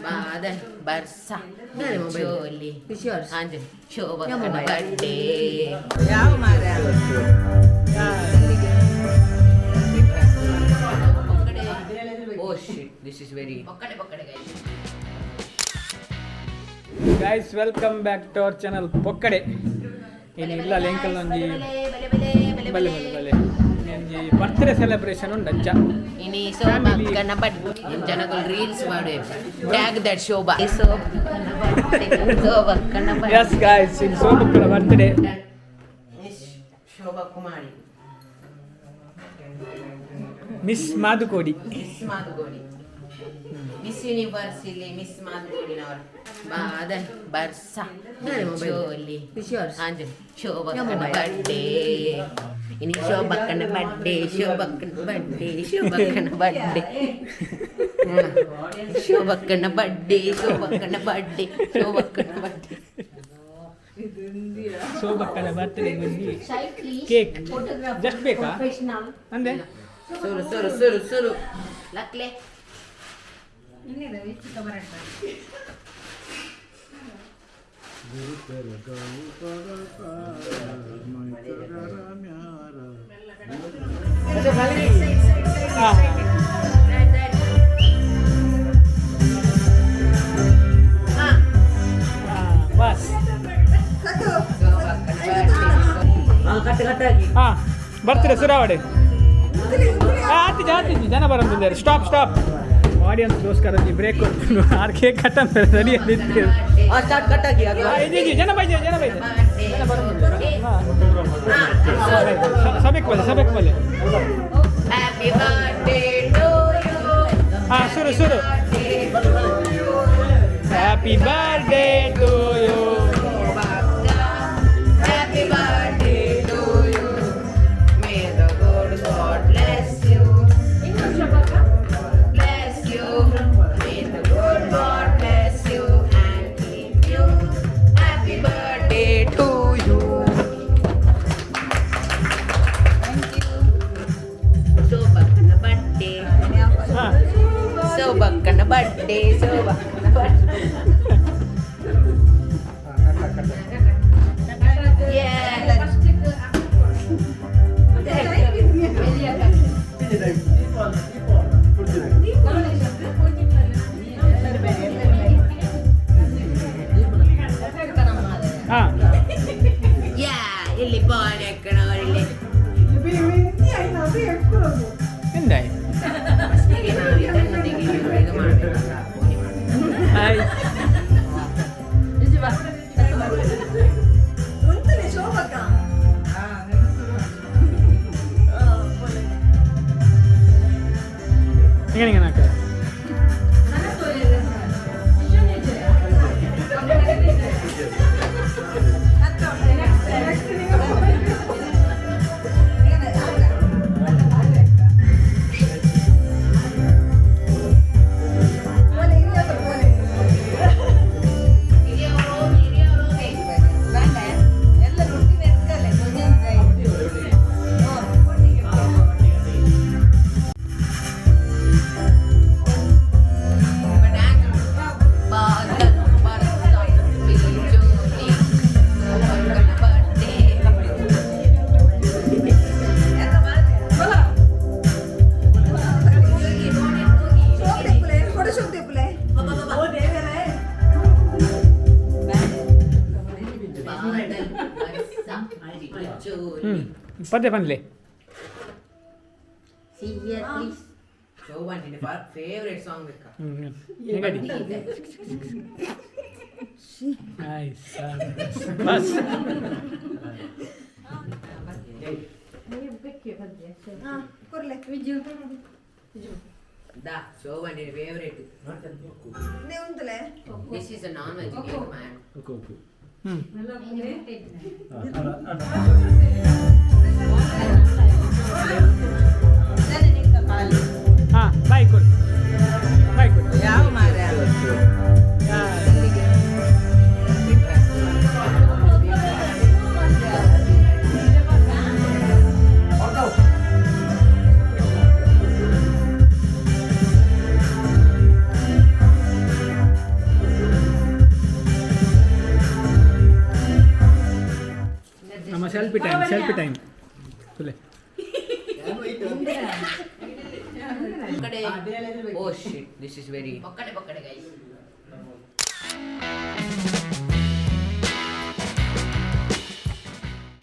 ಬಾದಲ್ ಬರ್ಸ ಚೋಲಿ ಅಂಜಲ್ ಶೋಭಕ್ಕನ ಬರ್ಡೇ. ಯಾವ ಮಾರ? Oh shit, this is very ಪೊಕ್ಕಡೆ ಪೊಕ್ಕಡೆ guys. Guys, welcome back to our channel ಪೊಕ್ಕಡೆ. ಇನ್ನು ಇಲ್ಲ ಲೆಂಕಲ್ ಒಂಜಿ ಬಲೆ ಬಲೆ ಬಲೆ ಬಲೆ. ಬಲೆ ಬಲೆ ಒಂಜಿ ಬರ್ತ್ಡೇ ಸೆಲೆಬ್ರೇಷನ್ ಉಂಡು ಅಂಚ. ಇನಿ ಶೋಭಕ್ಕನ ಬರ್ಡೇ. ಜನಗಳು ರೀಲ್ಸ್ ಮಾಡುವೆ, tag that Shobha, ಶೋಭಕ್ಕನ birthday. S guys, ಇನ್ನು ಸೋಮಕ್ಕನ birthday. Miss Shobha Kumari. Miss Madukodi. Miss Madugodi, miss universe ಇಲ್ಲಿ ಮಿಸ್ ಮಾದುಗೋಡಿನವರು. ಬಾದಲ್ ಬರ್ಸ ಚೋಲಿ ಅಂಜಲ್ ಶೋಭಕ್ಕನ ಬರ್ಡೇ. ಇನಿ ಶೋಭಕ್ಕನ ಬರ್ಡೇ, ಶೋಭಕ್ಕನ ಬರ್ಡೇ, ಶೋಭಕ್ಕನ ಬರ್ಡೇ, ಶೋಭಕ್ಕನ ಬರ್ಡೇ, ಶೋಭಕ್ಕನ ಬರ್ಡೇ, ಶೋಭಕ್ಕನ ಬರ್ಡೇ. ಶೋಭಕ್ಕನ ಬರ್ತ್ಡೇ ಒಂಜಿ ಕೇಕ್ ಜಸ್ಟ್ ಬೇಕಾ ಅಂದೆ. ಸುರು ಸುರು ಸುರು ಸುರು ಲಕ್ಲೆ. ಹಾಂ. ಹಾ. ಬಸ್. ಶೋಭಕ್ಕನ ಬರ್ಡೇ. ಹಾಂ, ಬರ್ತ್ಡೇ ಸುರಾವಡೆ. ಆತಿಜಿ ಆತಿಜಿ, ಜನ ಬರಂದಿದ್ದಾರೆ. ಸ್ಟಾಪ್ ಸ್ಟಾಪ್, ಆಡಿಯನ್ಸ್ಗೋಸ್ಕರ ಒಂಜಿ ಬ್ರೇಕ್ ಕೊಡ್ತೀನಿ. ಆರ್ ಕೇಕ್ ಕಟ್ ಅಂತ ರೆಡಿ ಇತ್ತು. ಇಜಿ ಜನ ಬೈಜೆ, ಜನ ಬೈಜೆ, ಜನ ಬರಂದಿದ್ದಾರೆ. ಸಭೆಕ್ ಬಲೆ, ಸಭೆಕ್ ಬಲೆ. Happy birthday to you. ಹಾಂ, ಸುರು ಸುರು. Happy birthday to you. Happy birthday to you. May the good God bless you. Bless you. May the good God bless you and keep you. Happy birthday to you. Thank you. ಶೋಭಕ್ಕನ birthday. ಹಾಂ. ಶೋಭಕ್ಕನ birthday, ಶೋಭಕ್ಕನ birthday. Yeah. ಹಾಂ. Yeah, ಇಲ್ಲಿ ball ಎಕ್ಕಣವರಿಲ್ಲಿ. ಎಂದಾಯ್? ಫಸ್ಟಿಗೆ ನಾವು ಇದನ್ನು ತೆಗಿಬೇಕು, ಇದು ಮಾಡಬೇಕಲ್ಲ, ಪೋನಿ ಮಾಡ್ಬೇಕು. ಹಾಯ್. ಹಿಂಗೆ ಹಿಂಗೆ ನಾಕ. ಹಿರಿಯವರು ಹೋಗಿ, ಹಿರಿಯವರು ಹೋಗಿ. ಎಲ್ಲ ರೊಟ್ಟಿ ನೆಟ್ಕಲೆ. ಬಾದಲ್ ಬರ್ಸ ಬಿಜೋಲಿ ಶೋಭಕ್ಕನ ಬರ್ಡೇ. ಬಾದಲ್ ಬರ್ಸ ಬಿಜೋಲಿ. ಹ್ಞೂ, ಪದ್ಯ ಪನ್ಲೆ. See here, please. Shobhan favourite song ಬೇಕಾ? ಹ್ಞೂ, ಹೆಂಗಡಿ ಆಯ್ ಬಸ್. ದಾ Shobhan favourite. This is a non veg cake, man. ಹ್ಞೂ. ಹಾಂ, ಬಾಯ್ ಕೊಡು, ಬಾಯ್ ಕೊಡು. ಯಾವ ಮಾರ? ಸೆಲ್ಫಿ ಟೈಮ್, ಸೆಲ್ಫಿ ಟೈಮ್ ತುಲೆ. Oh shit, this is very. ಪೊಕ್ಕಡೆ ಪೊಕ್ಕಡೆ guys.